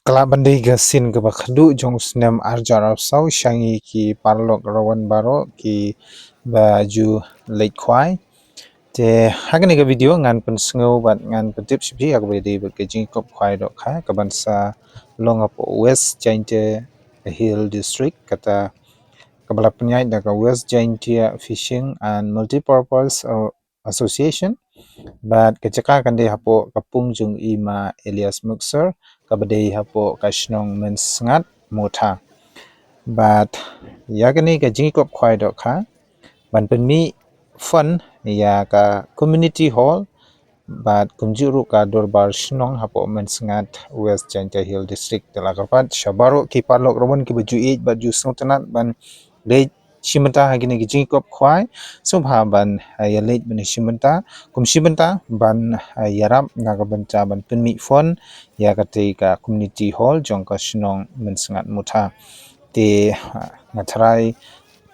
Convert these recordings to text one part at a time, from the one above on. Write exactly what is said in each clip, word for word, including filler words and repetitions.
Ka lah ban dei ka sien kaba khadduh jong u snem arjar arphew saw sha ngi ki paralok rawan baroh kiba ju leit khwai. Te ha kane ka video ngan pynsngew bad ngan pyntip sha phi ha kaba dei bad ka jingkop khwai dohkha kaban sa long hapoh West Jaintia Hills District, kata kaba la pynïaid da ka West Jaintia Fishing and Multipurpose, uh, Association. Bad ka jaka kan dei hapoh ka pung jong i Ma Elias Muksar, kaba dei hapoh ka shnong Mynsngat Mutha. Bad ïa kane ka jingkop khwai dohkha ban pynmih fund ïa ka community hall bad kumjuh ruh ka dorbar shnong hapoh Mynsngat, West Jaintia Hills District. Te la kyrpad sha baroh ki paralok rawan kiba ju ïeit bad ju sngewtynnat ban leit shim bynta ha kine ki jingkop khwai, sngewbha ban, eh, ïa leit ban shim bynta, kum shim bynta ban, eh, ïarap na ka bynta ban pynmih fund ïa katei ka community hall jong ka shnong Mynsngat Mutha. Te, eh, nga tharai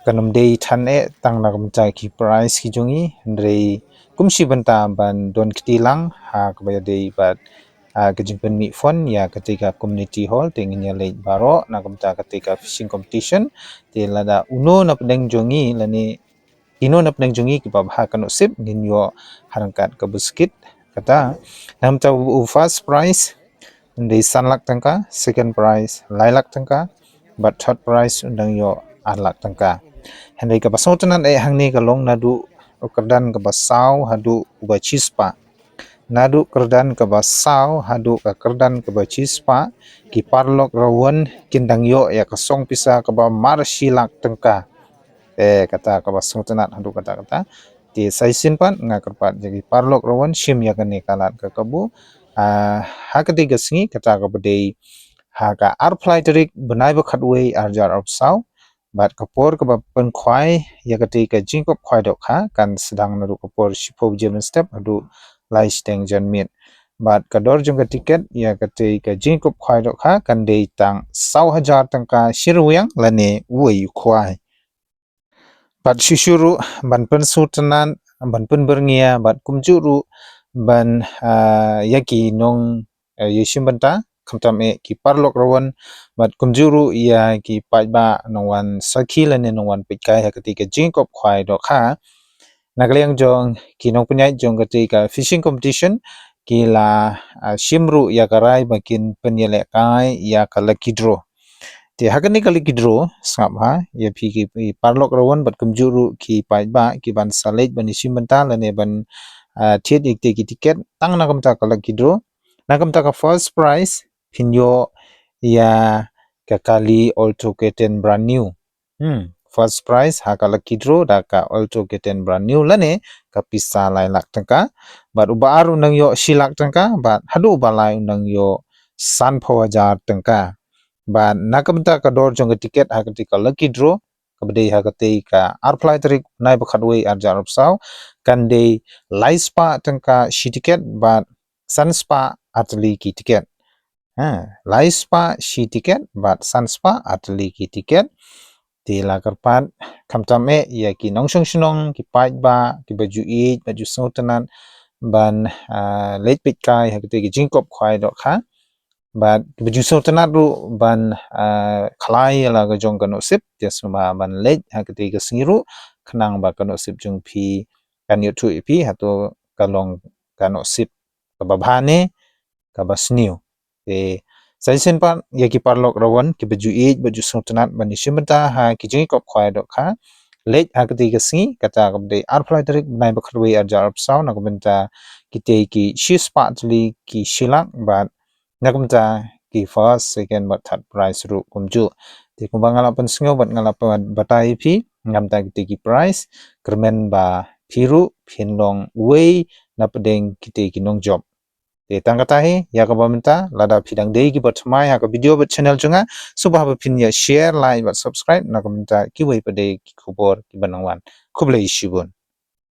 kan ym dei than eh tang na ka bynta ki prize ki jong ngi, hynrei kum shim bynta ban don kti lang ha kaba ïadei bad, ah, ka jingpynmih fund ïa katei ka community hall. Te ngin ïa leit baroh na ka bynta katei ka fishing competition. Te lada uno na pdeng jong ngi lane kino na pdeng jong ngi kiba bha ka nusip, ngin ïoh ha ryngkat ka buskit. Kata na ka bynta u first prize un dei san lak tyngka, second prize lai lak tyngka, bad third prize un dang ïoh ar lak tyngka. Hynrei kaba sngewtynnat eh hangne ka long naduh u kyrdan kaba saw haduh uba shispah. Naduh kyrdan kaba saw haduh ka kyrdan kaba shispah, ki paralok rawan kin dang ïoh ïa ka song pisa kaba mar shi lak tyngka. Eh, kata kaba sngewtynnat haduh katta katta. Te sa shisien pat nga kyrpad ïa ki paralok rawan shim ïa kane ka lad ka kabu, ah, ha katei ka sngi, kata kaba dei ha ka arphew lai tarik bnai ba khatwei arjar arphew saw. Bad ka por kaba pynkhwai ïa katei ka jingkop khwai dohkha kan sdang naduh ka por shiphew baje mynstep haduh lai shiteng janmiet. Bad ka dor jong ka tiket ïa katei ka jingkop khwai dohkha kan dei tang saw hajar tyngka shi rwiang lane uwei u khwai. Bad shuh shuh ruh ban pynsngewtynnat, ban pynbyrngia bad kumjuh ruh ban, ah, ïa ki nong, eh, ïashim bynta, khamtam eh ki paralok rawan bad kumjuh ruh ïa ki paidbah nongwan sakhi lane nongwan peitkai ha katei ka jingkop khwai dohkha. Na ka liang jong ki nongpynïaid jong katei ka fishing competition ki la, ah, shim ruh ïa ka rai ba kin pynïalehkai ïa ka lucky draw. Te ha kane ka lucky draw, sngap ha ïa phi ki, ki paralok rawan bad kumjuh ruh ki paidbah kiban sa leit ban ïashim bynta lane ban, ah, thied ïa kitei ki tiket tang na ka bynta ka lucky draw. Na ka bynta ka first prize phin ïoh ïa ka kali Alto K ten brand new. Hmm, first prize ha ka lucky draw da ka Alto K ten brand new lane ka pisa lai lak tyngka. Bad uba ar un dang ïoh shi lak tyngka, bad haduh uba lai un dang ïoh sanphew hajar tyngka. Bad na ka bynta ka dor jong ka tiket ha katei ka lucky draw kaba dei ha katei ka arphew lai tarik bnai ba khatwei arjar arphew saw kan dei lai spah tyngka shi tiket bad san spah ar tylli ki tiket. Ha, lai spah shi tiket bad san spah ar tylli ki tiket. Te la kyrpad khamtam eh ïa ki nongshong shnong, ki paidbah kiba ju ïeit bad ju sngewtynnat ban, ah, leit peitkai ha katei ka jingkop khwai dohkha. Bad kiba ju sngewtynnat ruh ban, ah, khlaiñ ïa la ka jong ka nusip, te sngewbha ban leit ha katei ka sngi ruh khnang ba ka nusip jong phi kan ïathuh ïa phi hato ka long ka nusip kaba bha ne kaba sniew. Te sa shisien pat ïa ki paralok rawan kiba ju ïeit bad ju sngewtynnat ban ïashim bynta ha ki jingkop khwai dohkha, leit ha katei ka sngi, kata kaba dei arphew lai tarik bnai ba khatwei arjar arphew saw, na ka bynta kitei ki shi spah tylli ki shi lak bad na ka bynta ki first, second bad third prize ruh kumjuh. Te kumba nga la pynsngew bad nga la pynbatai ïa phi na ka bynta kitei ki prize, kyrmen ba phi ruh phin long uwei na pdeng kitei ki nongjop. Te tang kata hi, ïa kaba mynta, lada phi dang dei kiba thymmai ha ka video bad channel jong nga, sngewbha ba phin ïa share, like bad subscribe na ka bynta kiwei pat de ki khubor kiba nang wan. Khublei shibun.